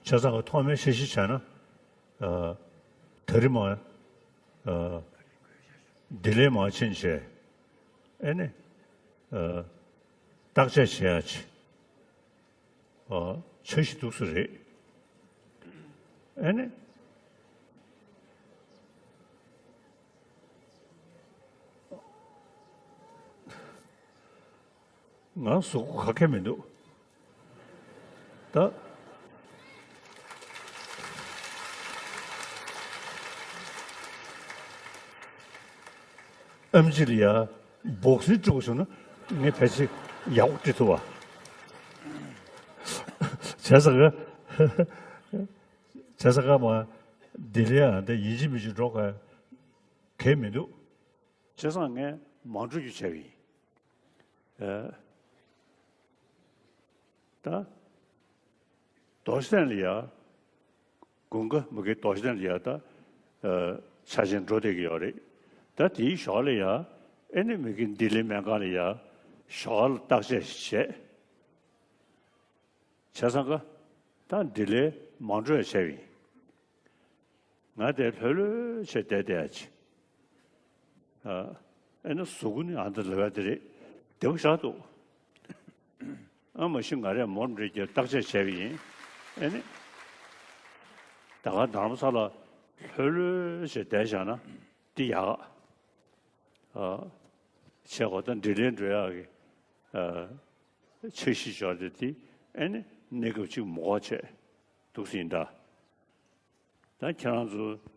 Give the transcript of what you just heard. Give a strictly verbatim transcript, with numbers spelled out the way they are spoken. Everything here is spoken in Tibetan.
བྱས་ཙང་གི་ཐོག་མའི་འཆར་གཞི་བྱས་ན། ཨ། ད་རིང་མ། ཨ། བདེ་ལེགས་མ་ཕྱིན་བྱས། ཨེ་ནི། ཨ། བརྟག་དཔྱད་བྱེད་ཡ་ཆེ། ཨ། འཆར་གཞི་འདུག་སེ་རེད། ཨེ་ནི། ང་གཟུགས་པོ་ག་གེ་མི་འདུག་ད། ཨེམ་ཆི་ལ་ཡ་སྦོག་སིང་དཀྲུག་པ་བྱུང་ན་ངས་ཕལ་ཆེར་ཡག་པོ་དཀྲི་ཐུབ་པ། བྱས་ཙང་ག་བྱས་ཙང་ག་མ་བདེ་ལེགས་ཨ་འདི་ཡིན་གཅིག་མིན་གཅིག་འགྲོ་ག་གལ་མི་འདུག་བྱས་ཙང་ངས་མ་འགྲོ་རྒྱུ་བྱས་པ་ཡིན། ཨ། ད། རྡོ་རྗེ་གདན་ལ་ཡ། དགུན་ཁ་མ་གི་རྡོ་རྗེ་གདན་ལ་ཡ་ད། ཨ། ཆ་ཆེན་འགྲོ་བསྡད་ཀྱི་ཡོད་རེད། ད་དེའི་ཞོར་ལ་ཡ། ཨེ་ནི་མ་གི་ལྡི་ལི་སྨན་ཁང་ལ་ཡ། ཞོར་ལ་བརྟག་དཔྱད་བྱས། བྱས་ཙང་ག་ད་ལྡི་ལི་མ་འགྲོ་ཡ་བྱས་པ་ཡིན། ང་དེ་ལྷོད་ལྷོད་བྱས་བསྡད་བསྡད་ཡ་ཅི། ཨ། ཨེ་ན་གཟུགས་པོ་ནི་ཨ་འདི་ལ་བ་དེ་རེད། བདེ་པོ་ཞག་འདུག་ཨ་མ་གཞི་ང་རས་མོ་འདྲེ་གྱི་བརྟག་དཔྱད་བྱས་པ་ཡིན། ཨེ་ནི། ད་ག་རྡ་རམ་ས་ལ་ལྷོད་ལྷོད་བྱས་བསྡད་བཞག་ན་འདི་ཡག་ཨ། བྱས་གོ་ད་འདི་ལན་འགྲོ་ཡག་གི། ཨ། འཆར་གཞི་འབྱོར་ཏེ་དེ་ཨེ་ནི་གནས་སྐབས་གཅིག་མ་གོ་བྱས་འདུག་སེ་ཡིན་ད། ད་ཁྱེད་རང་ཚོ་